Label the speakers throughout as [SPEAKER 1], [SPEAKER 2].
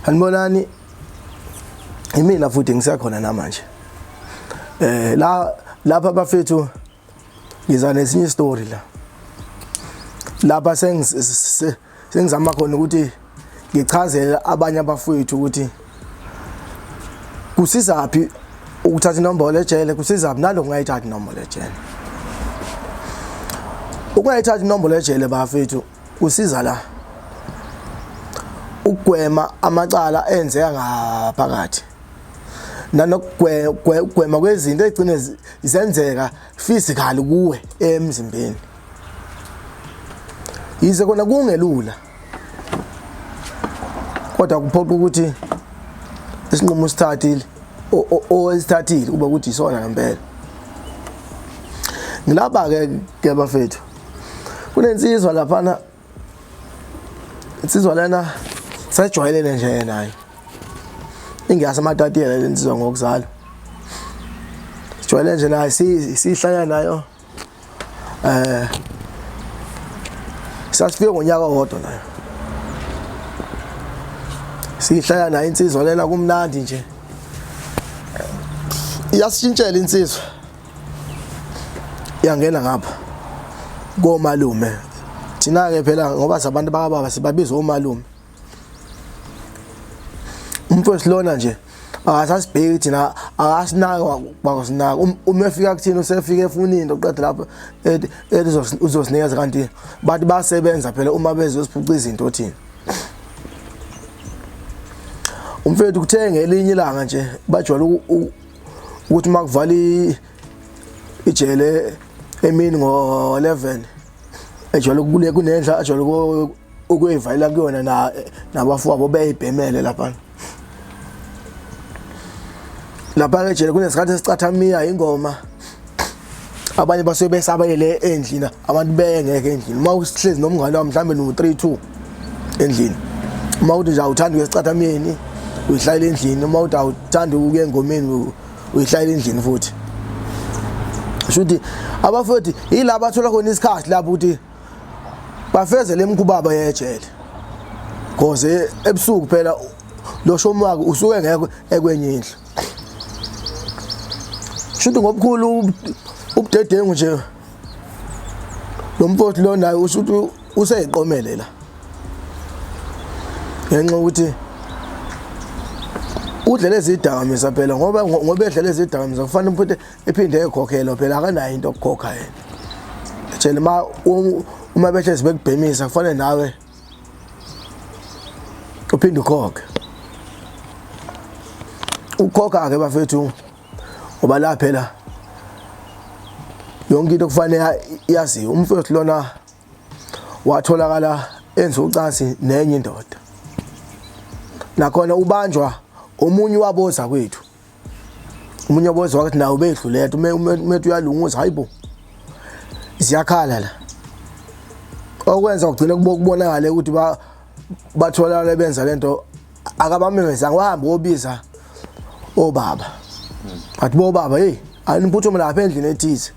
[SPEAKER 1] Sanibonani, imina futhi ngisekhona namanje. La lapha bafethu ngiza nesinye story la. Lapha sengizama khona ukuthi ngichazele abanye abafowethu ukuthi kusizaphi ukuthatha inombolo ejele, kusizaphi nalokhu ungayithathi inombolo ejele. Ukungayithathi inombolo ejele bafethu kusiza la ukugwema amacala enzeka ngaphakathi nanokugwema kwezinto egcine zenzeka physically kuwe emzimbeni. Yize kona kungelula, kodwa kuphoqa ukuthi isinqumo usithathile owesithathile kube ukuthi isona ngempela. Ngilapha ke ke bafethu, kunensizwa laphana, insizwa lena sejwayelene nje nayo, ingeyaseMatatiyela le nsizwa ngokuzalwa, sijwayele nje nayo, sihlanya nayo. Sasifike ngonyaka owodwa nayo, sihlala nayo insizwa lena, kumnandi nje. Iyasishintshela insizwa, iyangena ngapha komalume. Thina-ke phela ngoba sabantu bakababa sibabiza omalume. Umfowethu lona nje akasasibheki thina, akasinaki kwakusinaka. Uma efika kuthina usefika efuna into, qeda lapho ethi uzosinikeza, kanti bathi basebenza phela uma bezosiphuca izinto thina. Umfethu kuthe ngelinye ilanga nje bajwayele ukuthi uma kuvala ijele emini ngo-11, ejwayele kule kunendla ajwayele ukuyivalela kuyona na nabafowabo beyibhemele lapha. Lapha ejele kunesikhathi esicathamiya ingoma, abanye basuke besabele endlini, abantu bengekho endlini. Uma uhlezi nomngane wami mhlawumbe no-3 2 endlini, uma uthi nje awuthandi ukuya esicathamiyeni uyihlalela endlini, uma uthi awuthandi ukuya engomeni uyihlalela endlini futhi. Shuthi abafowethu yila bathola khona isikhathi lapho ukuthi bafeze le mkhuba yejele, cause ebusuku phela lo shomi wakhe usuke ngekho ekwenye indlu. Shuthi ngobukhulu ubudedengu nje lo mfowethu lo naye ushuthi useyiqomele la, ngenxa yokuthi udlele izidakamizwa phela, ngoba edlele izidakamizwa kufanele umfowethu ephinde ekhokhelwa phela, akanayo into yokukhokha yena. Tshela uma behlezi bekubhemisa kufanele nawe uphinde ukhokhe. Ukhokha-ke bafethu, ngoba la phela yonke into kufanele yaziwe. Umfowethu lona watholakala enza ucansi nenye indoda, nakhona ubanjwa omunye waboza kwethu, omunye waboza wathi nawe ubedluletha, umethu uyalunguza, hayibo ziyakhala la. Okwenza kugcine kubonakale ukuthi batholakala benza lento, akabamemezanga, wahamba wobiza obaba, athi bobaba, hey, aniphuthume lapha endlini ethize.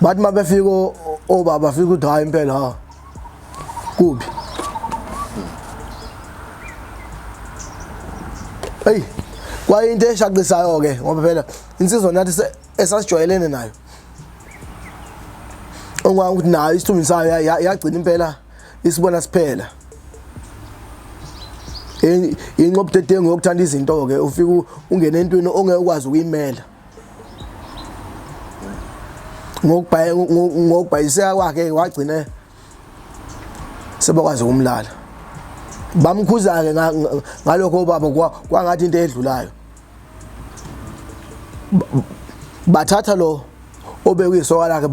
[SPEAKER 1] Bathi uma befika obaba, fika ukuthi hayi impela ha kubi. Hey, kwayinto eshaqisayo ke, ngoba phela insizwa nathi esasijwayelene nayo, okwanga ukuthi nayo isithunzi sayo yagcina impela isibona siphela. Inqobudedengu yokuthanda izinto ke, ufika ungene entweni ongeke ukwazi ukuyimela. Ngokubhayiseka kwakhe wagcine sebakwazi ukumlala, bamkhuza-ke ngalokho baba, kwangathi into edlulayo. Bathatha lo obekuyisoka lakhe,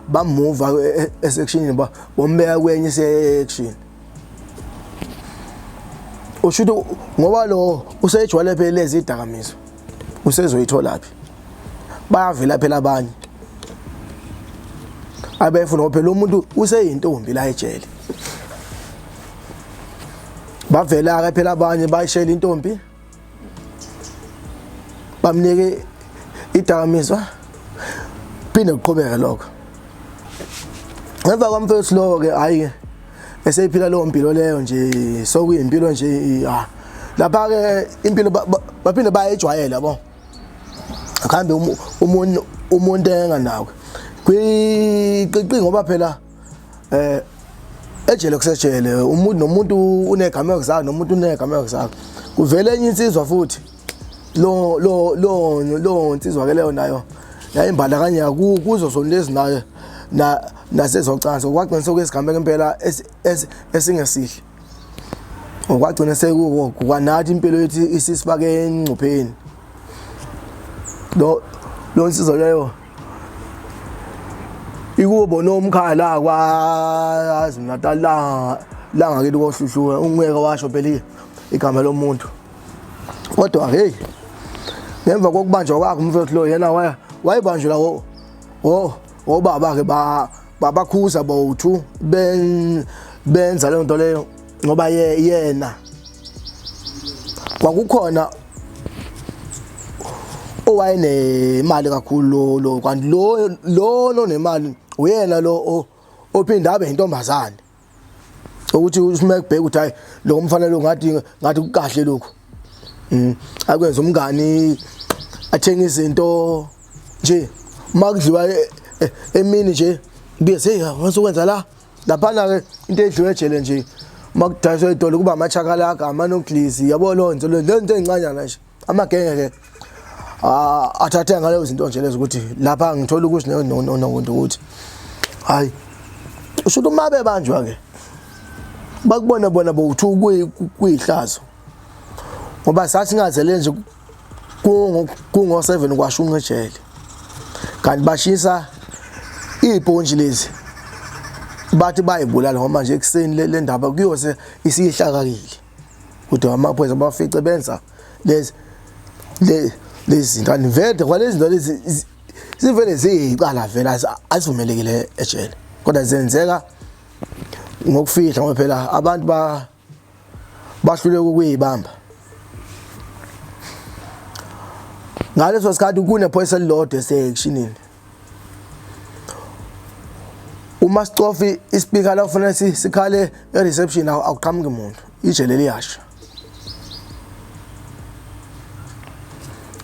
[SPEAKER 1] bamuva esekshinini, bombeka kwenye isection. Usho ukuthi ngoba lo usejwayele phela lezi idakamizwa, usezoyitholaphi? Bayavela phela abanye abefuna, ngoba phela umuntu useyintombi la ejele. Bavela-ke phela abanye, bayishela intombi, bamnike idakamizwa, phinde kuqhubeke lokho. Emva kwamfethu lo-ke, hhayi-ke Eseyiphila leyo mpilo leyo nje sokuyimpilo nje ah lapha ke impilo baphinde bayejwayela yabo akuhambe umuntu umuntu enganakwe kwiqiqi ngoba phela eh ejele kusejele umuntu nomuntu unegameko zakhe nomuntu unegameko zakhe kuvele enye insizwa futhi lo lo lo lo nsizwa ke leyo nayo yayimbandakanya kuzo zona lezi nayo na nasezocansi kwagcina sekuyisigambeko impela esingesihle okwagcina sekukwanathi impilo yethu isisifake engcupheni lo lo nsizwa leyo ikubo nomkhaya la kwaZulu Natal la la ngakithi koHluhluwe ungeke washo phela igama lomuntu kodwa hey ngemva kokubanjwa kwakhe umfowethu lo yena waya wayebanjwa la wo obaba ke ba babakhuza bowuthu ben benza leyo nto leyo ngoba yena kwakukhona owayenemali kakhulu lo kanti lo lo lonemali uyena lo ophinde abe intombazane ukuthi usime kubheka ukuthi hayi lo mfana lo ngathi ngathi kukahle lokhu akwenza umngani athenga izinto nje uma kudliwa e, e, emini nje kubuye hey wasukwenza la laphana ke into edliwe ejele nje uma kudayiswa idolo kuba amachakalaka amanoglisi yabo lo nto le nto encanyana nje amagenge ke athathe ngalezo zinto nje lezo ukuthi lapha ngithola ukuthi nonononokuthi ukuthi hayi usho ukuthi uma bebanjwa ke bakubona bona bowuthu kuyihlazo ngoba sasingazele nje kungo 7 kwashunqa ejele kanti bashisa izipontshi lezi bathi bayibulala ngoba manje ekuseni le ndaba kuyose isihlakakile kodwa amaphoyisa bafice benza lezi lezi zinto kanti vele kwalezi zinto lezi zivele ziyicala vele azivumelekile ejele kodwa zenzeka ngokufihla ngoba phela abantu ba bahluleka ukuyibamba ngaleso sikhathi kunephoyisa elilodwa esekshinini uma sicofa ispeaker la kufanele sikhale e-reception akuqhamuki muntu ijele liyasha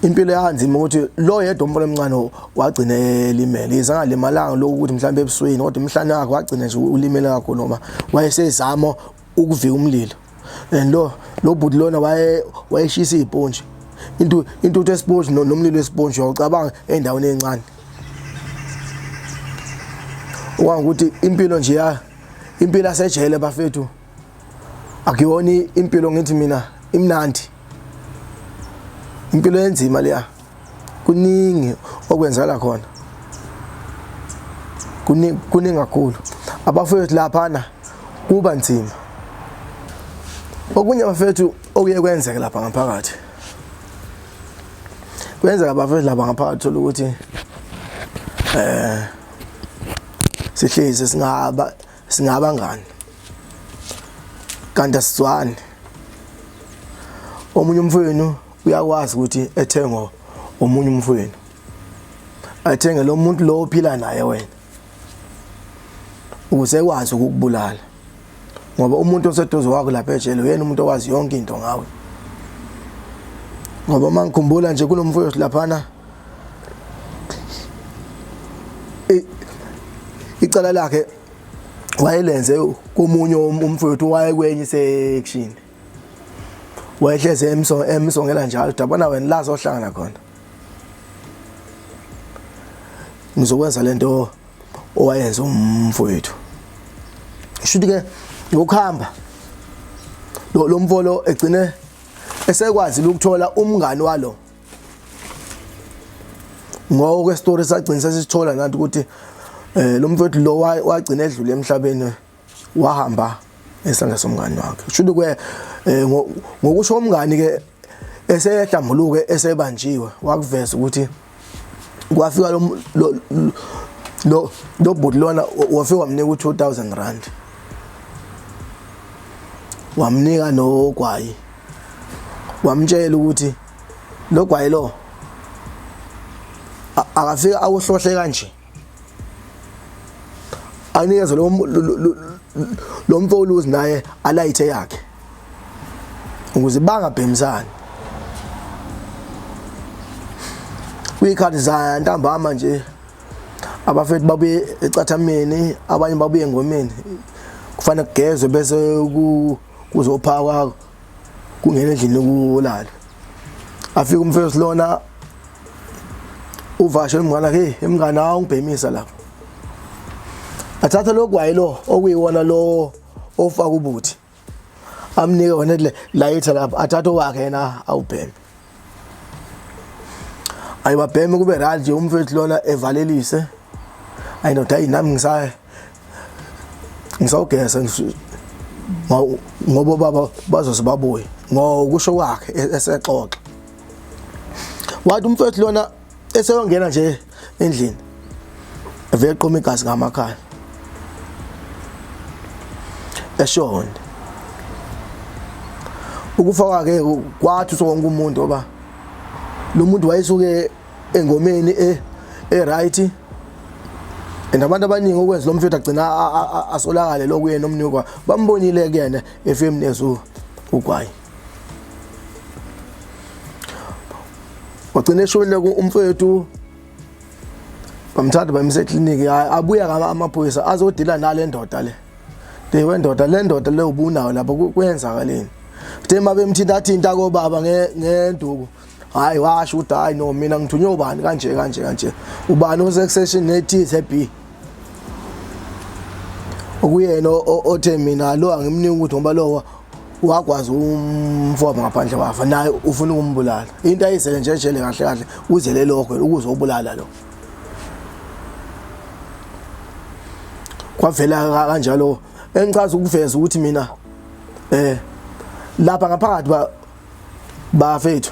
[SPEAKER 1] impilo yanzima ukuthi lo yedwa umfana omncane wagcina elimele yize angalimalanga lokhu ukuthi mhlawumbe ebusweni kodwa umhlane wakhe wagcina nje ulimele kakhulu noma wayesezama ukuvika umlilo and lo lo bhuti lona waye wayeshisa izipontshi into intuthu esipontshi nomlilo wesipontshi uyawucabanga endaweni encane okungukuthi impilo nje ya impilo asejele bafethu akuyona impilo ngithi mina imnandi impilo enzima leya kuningi okwenzakala khona kuningi kuningi kakhulu abafowethu laphana kuba nzima okunye abafethu okuye kwenzeke lapha ngaphakathi kwenzeka abafethu lapha ngaphakathi thola ukuthi eh sihlezi singaba singabangani kanti asizwani omunye umfowenu uyakwazi ukuthi ethengwe omunye umfowenu athenge lo muntu lo ophila naye wena ukuze ekwazi ukukubulala ngoba umuntu oseduze kwakho lapha ejele uyena umuntu owazi yonke into ngawe ngoba uma ngikhumbula nje kunomfowethu laphana icala lakhe wayelenze komunye umfowethu wayekwenye section wayehleze emsongela njalo dabona wena la sohlangana khona ngizokwenza lento owayenza umfowethu shuthi ke ngokuhamba lo mfolo egcine esekwazi ukuthola umngani walo ngokwesitori sagcina sesithola nathi ukuthi eh lo mfowethu lo wagcina edlule emhlabeni wahamba esandla somngani wakhe shuthi kwe eh, ngokusho umngani ke esehlambuluke esebanjiwe wakuveza ukuthi kwafika lo lo lo bhuti lona wafika wamnika u-2000 rand wamnika nogwayi wamtshela ukuthi lo gwayi lo akafika awuhlohle kanje Anikeze lo lo mfowuluzi naye alayithe yakhe ukuze bangabhemisani. Kuyikhathi zantambama nje abafethu babuye ecathameni, abanye babuye engomeni, kufanele kugezwe bese kuzophakwa kungena endlini kulala. Afike umfethu lona uvashe umngane wakhe, hey mngane awungibhemisa lapho. Athathe lo gwayi lo okuyiwona lo ofaka ubuthi, amnike wona le layitha lapho, athathe owakhe yena awubheme. Ayibabheme kube right nje, umfethu lona evalelise, ayi ndoda, ayi nami ngisaya ngisawugeza ngoba baba bazoze babuye ngokusho kwakhe esexoxa. Wathi umfethu lona eseyongena nje endlini, evele qhuma igazi ngamakhala, eshone. Ukufa kwakhe kwathi wonke umuntu, ngoba lo muntu wayesuke engomeni e right, and abantu abaningi okwenza lo mfethu agcina asolakale lokuyena umnikwa bambonile kuyena efemnezi ugwayi, wagcina eshonile umfethu. Bamthatha bamisa ekliniki, abuya amaphoyisa azodila nale ndoda le. De wendoda, le ndoda le ubunayo lapho kwenzakaleni? Kuthe uma bemthinta thinta kobaba ngenduku, hayi washo ukuthi hayi no, mina ngithunywe ubani kanje kanje kanje, ubani osekusession nethize B, okuyena othe mina lo angimniki ukuthi ngoba lo wakwazi umfowabo ngaphandle wafa, naye ufuna ukumbulala. Into ayizele nje ejele kahle kahle uzele lokho ukuzobulala lo. Kwavela kanjalo. Engichaza ukuveza ukuthi mina lapha ngaphakathi ba bafethu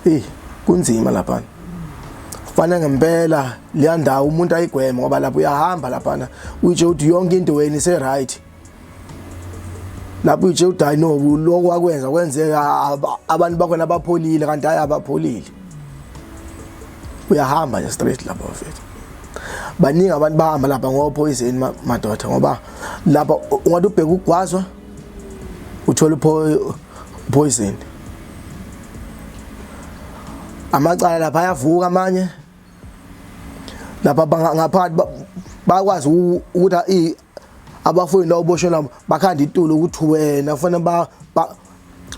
[SPEAKER 1] eh kunzima lapha, kufanele ngempela leya ndawo umuntu ayigweme, ngoba lapho uyahamba laphana uyitshe ukuthi yonke into wena ise right, lapho uyitshe ukuthi hayi no, lokho wakwenza kwenzeka, abantu bakhona abapholile, kanti hayi abapholile. Uyahamba nje straight lapho mfethu. Baningi abantu bahamba lapha ngophoyizeni madoda, ngoba lapha ungathi ubheka ukugwazwa uthola poison. Amacala lapha ayavuka amanye lapha ngaphakathi, bayakwazi ukuthi abafowenu lawuboshwe nabo bakhanda itulo ukuthi wena kufanele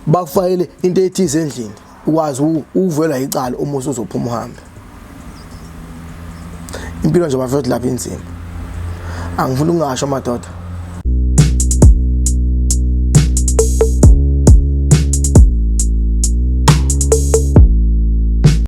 [SPEAKER 1] bakufakele into ethize endlini ukwazi ukuvelwa icala uma usuzophuma uhambe. Impilo nje bafethu lapha inzima, angifuni ukungasho madoda.